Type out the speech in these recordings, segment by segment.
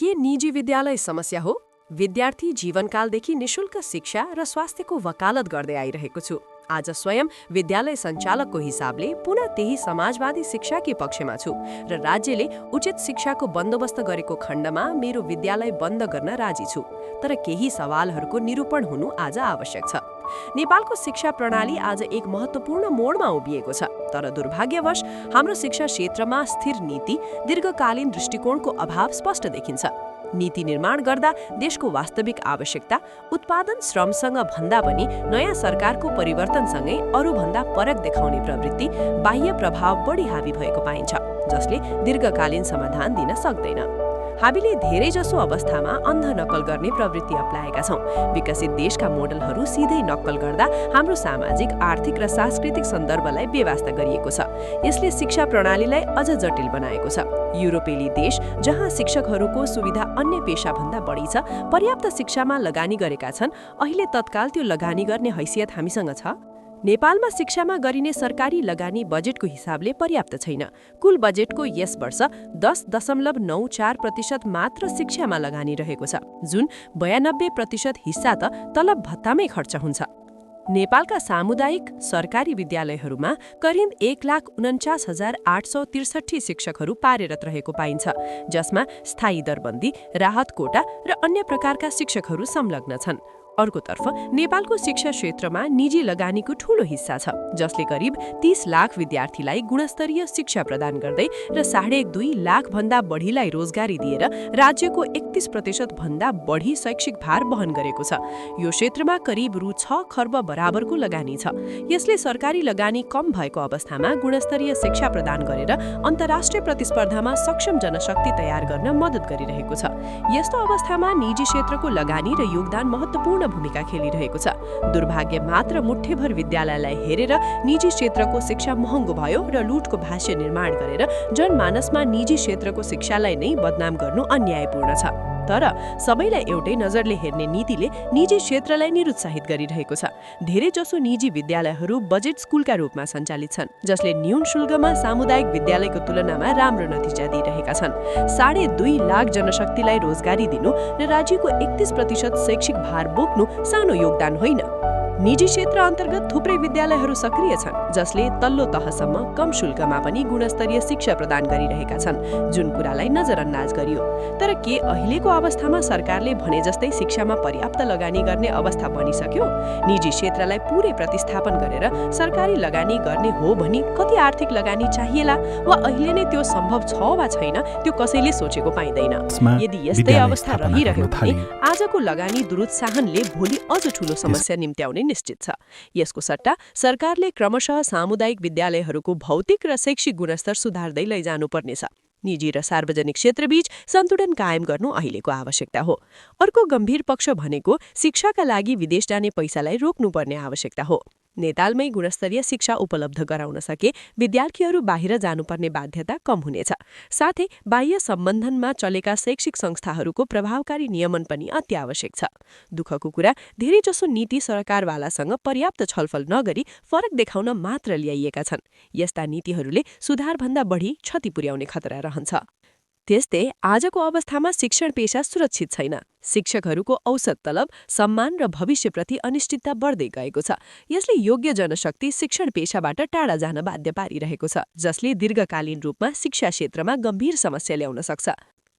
के निजी विद्यालय समस्या हो? विद्यार्थी जीवनकालदेखि निशुल्क शिक्षा र स्वास्थ्यको वकालत गर्दै आइरहेको छु। आज स्वयं विद्यालय सञ्चालकको हिसाबले पुनः त्यही समाजवादी शिक्षाकै पक्षमा छु र राज्यले उचित शिक्षाको बन्दोबस्त गरेको खण्डमा मेरो विद्यालय बन्द गर्न राजी छु। तर केही सवालहरूको निरूपण हुनु आज आवश्यक छ। नेपालको शिक्षा प्रणाली आज एक महत्त्वपूर्ण मोडमा उभिएको छ, तर दुर्भाग्यवश हाम्रो शिक्षा क्षेत्रमा स्थिर नीति, दीर्घकालीन दृष्टिकोणको अभाव स्पष्ट देखिन्छ। नीति निर्माण गर्दा देशको वास्तविक आवश्यकता, उत्पादन श्रमसँग भन्दा पनि नयाँ सरकारको परिवर्तनसँगै अरूभन्दा फरक देखाउने प्रवृत्ति, बाह्य प्रभाव बढी हावी भएको पाइन्छ, जसले दीर्घकालीन समाधान दिन सक्दैन। हामीले धेरैजसो अवस्थामा अन्ध नक्कल गर्ने प्रवृत्ति अप्नाएका छौँ। विकसित देशका मोडलहरू सिधै नक्कल गर्दा हाम्रो सामाजिक, आर्थिक र सांस्कृतिक सन्दर्भलाई बेवास्ता गरिएको छ। यसले शिक्षा प्रणालीलाई अझ जटिल बनाएको छ। युरोपेली देश, जहाँ शिक्षकहरूको सुविधा अन्य पेशाभन्दा बढी छ, पर्याप्त शिक्षामा लगानी गरेका छन्, अहिले तत्काल त्यो लगानी गर्ने हैसियत हामीसँग छ? नेपालमा शिक्षामा गरिने सरकारी लगानी बजेटको हिसाबले पर्याप्त छैन। कुल बजेटको यस वर्ष 10.94% मात्र शिक्षामा लगानी रहेको छ, जुन 92% हिस्सा त तलब भत्तामै खर्च हुन्छ। नेपालका सामुदायिक सरकारी विद्यालयहरूमा करिब 1,49,863 शिक्षकहरू कार्यरत रहेको पाइन्छ, जसमा स्थायी दरबन्दी, राहत कोटा र अन्य प्रकारका शिक्षकहरू संलग्न छन्। अर्कोतर्फ नेपालको शिक्षा क्षेत्रमा निजी लगानीको ठूलो हिस्सा छ, जसले करिब 30 लाख विद्यार्थीलाई गुणस्तरीय शिक्षा प्रदान गर्दै र 2.5 लाख भन्दा बढीलाई रोजगारी दिएर राज्यको 31% भन्दा बढी शैक्षिक भार वहन गरेको छ। यो क्षेत्रमा करिब रु 6 खर्ब बराबरको लगानी छ। यसले सरकारी लगानी कम भएको अवस्थामा गुणस्तरीय शिक्षा प्रदान गरेर अन्तर्राष्ट्रिय प्रतिस्पर्धामा सक्षम जनशक्ति तयार गर्न मद्दत गरिरहेको छ। यस्तो अवस्थामा निजी क्षेत्रको लगानी र योगदान महत्त्वपूर्ण भूमिका खेलिरहेको छ। दुर्भाग्य मात्र मुठ्ठेभर विद्यालयलाई हेरेर निजी क्षेत्रको शिक्षा महँगो भयो र लुटको भाष्य निर्माण गरेर जनमानसमा निजी क्षेत्रको शिक्षालाई नै बदनाम गर्नु अन्यायपूर्ण छ। तर सबैलाई एउटै नजरले हेर्ने नीतिले निजी क्षेत्रलाई निरुत्साहित गरिरहेको छ। धेरैजसो निजी विद्यालयहरू बजेट स्कुलका रूपमा सञ्चालित छन्, जसले न्यून शुल्कमा सामुदायिक विद्यालयको तुलनामा राम्रो नतिजा दिइरहेका छन्। 2.5 लाख जनशक्तिलाई रोजगारी दिनु र राज्यको 31% शैक्षिक भार बोक्नु सानो योगदान होइन। निजी क्षेत्र अन्तर्गत थुप्रै विद्यालयहरू सक्रिय छन्, जसले तल्लो तहसम्म कम शुल्कमा पनि गुणस्तरीय शिक्षा प्रदान गरिरहेका छन्, जुन कुरालाई नजरअन्दाज गरियो। तर के अहिलेको अवस्थामा सरकारले भने जस्तै शिक्षामा पर्याप्त लगानी गर्ने अवस्था बनिसक्यो? निजी क्षेत्रलाई पुरै प्रतिस्थापन गरेर सरकारी लगानी गर्ने हो भनी कति आर्थिक लगानी चाहिएला, वा अहिले नै त्यो सम्भव छ वा छैन, त्यो कसैले सोचेको पाइँदैन। यदि यस्तै अवस्था रहिरह्यो भने आजको लगानी दुरुत्साहनले भोलि अझ ठूलो समस्या निम्त्याउने निश्चित छ। यसको सट्टा सरकारले क्रमशः सामुदायिक विद्यालयहरूको भौतिक र शैक्षिक गुणस्तर सुधार्दै लैजानुपर्नेछ। निजी र सार्वजनिक क्षेत्रबीच सन्तुलन कायम गर्नु अहिलेको आवश्यकता हो। अर्को गम्भीर पक्ष भनेको शिक्षाका लागि विदेश जाने पैसालाई रोक्नुपर्ने आवश्यकता हो। नेपालमै गुणस्तरीय शिक्षा उपलब्ध गराउन सके विद्यार्थीहरू बाहिर जानुपर्ने बाध्यता कम हुनेछ। साथै बाह्य सम्बन्धनमा चलेका शैक्षिक संस्थाहरूको प्रभावकारी नियमन पनि अति आवश्यक छ। दुःखको कुरा, धेरैजसो नीति सरकारवालासँग पर्याप्त छलफल नगरी फरक देखाउन मात्र ल्याइएका छन्। यस्ता नीतिहरूले सुधारभन्दा बढी क्षति पुर्याउने खतरा रहन्छ। त्यस्तै आजको अवस्थामा शिक्षण पेशा सुरक्षित छैन। शिक्षकहरूको औसत तलब, सम्मान र भविष्यप्रति अनिश्चितता बढ्दै गएको छ। यसले योग्य जनशक्ति शिक्षण पेशाबाट टाढा जान बाध्य पारिरहेको छ, जसले दीर्घकालीन रूपमा शिक्षा क्षेत्रमा गम्भीर समस्या ल्याउन सक्छ।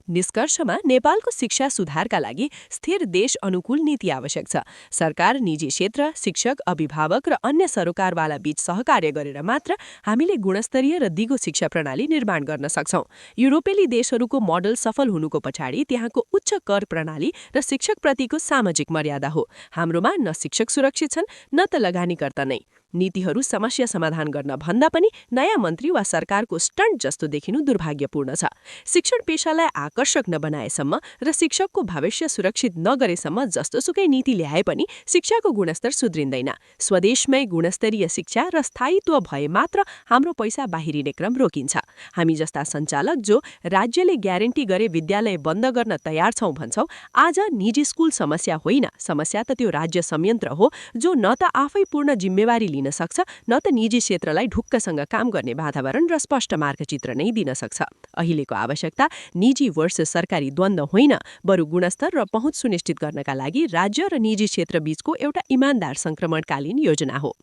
निष्कर्षमा नेपालको शिक्षा सुधारका लागि स्थिर देश अनुकूल नीति आवश्यक छ। सरकार, निजी क्षेत्र, शिक्षक, अभिभावक र अन्य सरोकारवाला बीच सहकार्य गरेर मात्र हामीले गुणस्तरीय र दिगो शिक्षा प्रणाली निर्माण गर्न सक्छौं। युरोपेली देशहरूको मोडल सफल हुनुको पछाडि त्यहाँको उच्च कर प्रणाली र शिक्षकप्रतिको सामाजिक मर्यादा हो। हाम्रोमा न शिक्षक सुरक्षित छन्, न त लगानीकर्ता नै। नीतिहरू समस्या समाधान गर्न भन्दा पनि नयाँ मन्त्री वा सरकारको स्टन्ट जस्तो देखिनु दुर्भाग्यपूर्ण छ। शिक्षण पेशालाई आकर्षक नबनाएसम्म र शिक्षकको भविष्य सुरक्षित नगरेसम्म जस्तोसुकै नीति ल्याए पनि शिक्षाको गुणस्तर सुध्रिँदैन। स्वदेशमै गुणस्तरीय शिक्षा र स्थायित्व भए मात्र हाम्रो पैसा बाहिरिने क्रम रोकिन्छ। हामी जस्ता सञ्चालक जो राज्यले ग्यारेन्टी गरे विद्यालय बन्द गर्न तयार छौं भन्छौं, आज निजी स्कुल समस्या होइन, समस्या त त्यो राज्य संयन्त्र हो जो न त आफै पूर्ण जिम्मेवारी लिन सक्छ न त निजी क्षेत्रलाई ढुक्कसँग काम गर्ने वातावरण र स्पष्ट मार्गचित्र नै दिन सक्छ। अहिलेको आवश्यकता निजी वर्सेस सरकारी द्वन्द्व होइन, बरु गुणस्तर र पहुँच सुनिश्चित गर्नका लागि राज्य र निजी क्षेत्र बीचको एउटा इमानदार संक्रमणकालीन योजना हो।